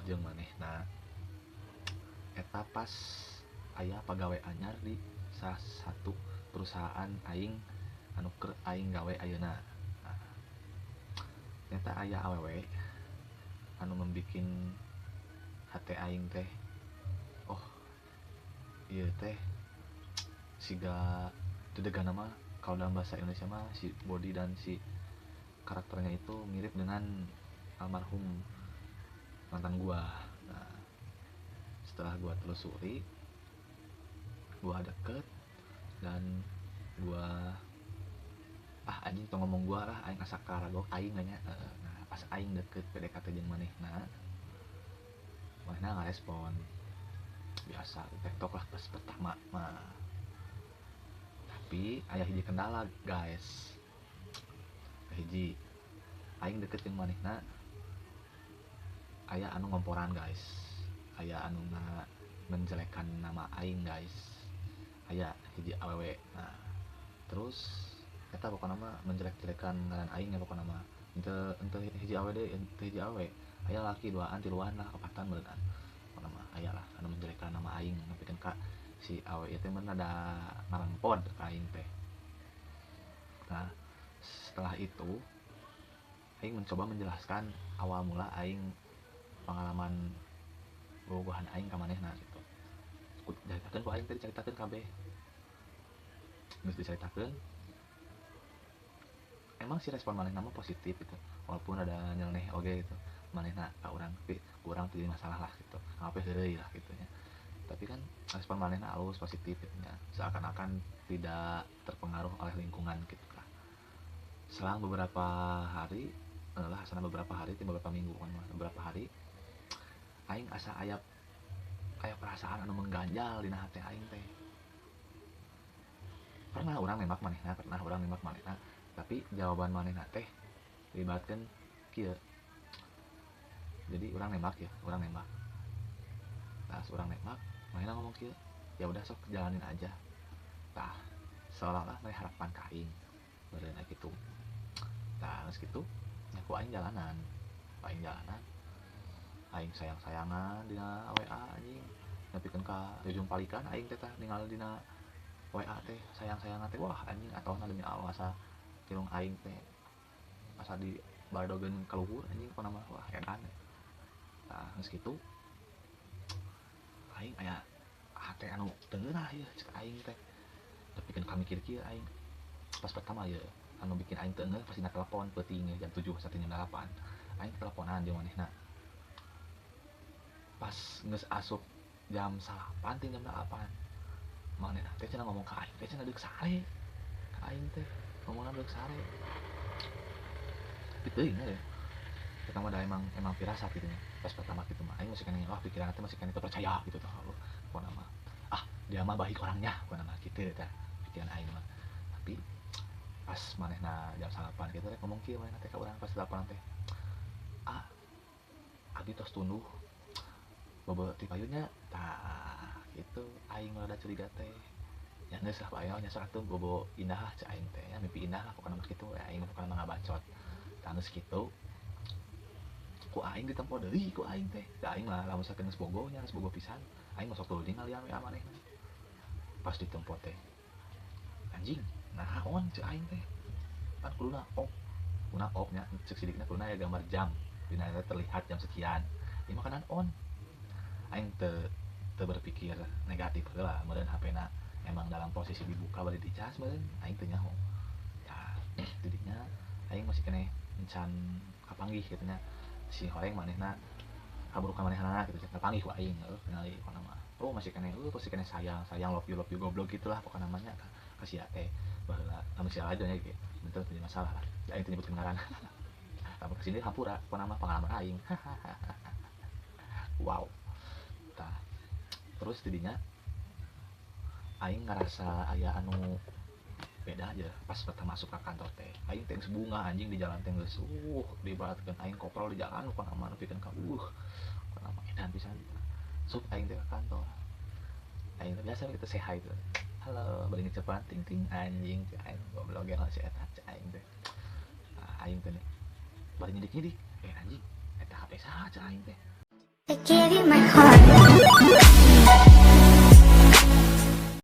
Bogoh jeung manehna eta pas aya pagawe anyar di salah satu perusahaan aing anu keur aing gawe ayeuna. Nah, nyata aya awewe anu membikin hate aing teh, oh ieu teh siga dedegan mah. Kalau dalam bahasa Indonesia mah si body dan si karakternya itu mirip dengan almarhum mantan gua. Nah, setelah gua telusuri, gua deket dan gua, ah anjing, tong ngomong gua lah, aing asa karagok aing nya. Nah, pas aing deket PDKT jeung manehna, manehna ngarespon biasa, tektok lah pas pertama mah. Tapi aya hiji kendala, guys. Hiji, aing deket jeung manehna aya anu ngomporan, guys, aya anu nga menjelekan nama aing, guys, aya hiji awewe. Nah, terus eta pokokna mah menjelek-jelekan ngaran aing ya. Pokokna mah ente ente hiji awewe deui, ente hiji awewe, aya laki duaan, tiluan lah, opatan beuneuran. Pokokna mah aya lah anu menjelekan nama aing nepikeun ka si awewe ieu teh mun ada ngarangpod ka aing teh. Nah, setelah itu aing mencoba menjelaskan awal mula aing pengalaman bobogohan aing ka manehna gitu. Dicaritakeun ku aing teh, dicaritakeun kabeh. Geus dicaritakeun, emang si respon manehna mah positif gitu, walaupun ada nyeleneh oge gitu manehna ka urang, tapi kurang jadi masalah lah gitu, apa heureuy lah gitu nya. Tapi kan respon manehna alus, positif gitu nya, seakan-akan tidak terpengaruh oleh lingkungan gitu lah. Selang beberapa hari lah, sana beberapa hari, beberapa minggu kan, beberapa hari, aing asa aya aya perasaan anu mengganjal dina hati aing teh. Pernah urang nembak manehna, pernah urang nembak manehna, tapi jawaban manehna teh libatkan kieu. Jadi urang nembak ya, urang nembak. Nah, urang nembak, manehna ngomong kieu, "Ya udah, sok jalanin aja." Tah, seolah-olah mere harapan ka aing meureun gitu. Tah, geus kitu nya ku aing jalanan, aing jalanan, aing sayang-sayangan dina WA, anjing, nepikeun ka ujung palikan aing teh. Tah, ningali dina WA teh sayang-sayangan teh, wah anjing, atohna demi Allah asa irung aing teh asa di baradogeun ka luhur, anjing, pokona mah wah edan. Tah, geus kitu aing aya hate anu teu ngeunah ieu cek aing teh, nepikeun ka mikir kieu aing. Pas pertama ieu anu bikin aing teu ngeuh, pas dina telepon peuting jam 7 sampai jam 8 aing teleponan jeung manehna. Pas geus asup jam 9 ti jam 8, manehna teh cenah ngomong ka aing teh cenah deuk sare ka aing teh, ngomongna deuk sare. Tapi teuing ya, pertama da emang emang firasat gitu nya. Pas pertama gitu mah aing masih keneh, wah, pikiran teh masih keneh percaya gitu tuh. Pokona mah, ah, dia mah baik orangnya, pokona mah gitu tah pikiran aing mah. Tapi pas manehna jam 9 gitu rek ngomong kieu manehna teh ka urang pas teleponan teh, "Ah, abi tos tunduh, bobo ti payunnya." Tah, gitu aing rada curiga teh. Ya geus lah, bae nya, sok atuh bobo indah lah cek aing teh ya, mimpi indah lah pokona mah kitu aing, pokona mah ngabacot. Tah, geus kitu ku aing ditempo deui ku aing teh. Da aing mah lamun sakeun geus bogoh nya, geus bogoh pisan, aing mah sok tuluy ningali WA manehna. Pas ditempo teh, anjing, naon cek aing teh, kan kuduna off, kuduna off nya cek sidikna, kuduna aya gambar jam dina eta terlihat jam sekian, ieu mah kanan on. Aing teu teu berpikir negatif heula, meureun HP-na emang dalam posisi dibuka bari dicas meureun, aing teu nyaho. Tah, tidinya aing masih keneh encan kapanggih kitu nya, si horeng manehna kaburukan manehna gitu, kapanggih ku aing heuh ningali pokona mah. Oh, masih keneh, masih keneh sayang sayang, love you goblok gitulah pokona mah nya ka sia teh baheula, lamun sia aja nya ge teu jadi masalah lah, aing teu nyebutkeun ngaran. Lamun kesini hampura, pokona mah pengalaman aing. Wow. Tah, terus tidinya aing ngerasa aya anu beda aja pas pertama masuk ke kantor teh. Aing teh geus bunga, anjing, di jalan teh geus diibaratkeun aing koprol di jalan pokona mah, nepikeun ka pokona mah edan pisan. Sup aing teh ke kantor, aing teh biasa gitu, say hi gitu, halo, bari ngecepan ting ting, anjing cek aing, goblok ge si eta cek aing teh. Nah, aing teh nih bari nyidik-nyidik, eh anjing, eta HP saha cek aing teh. I gave you my heart.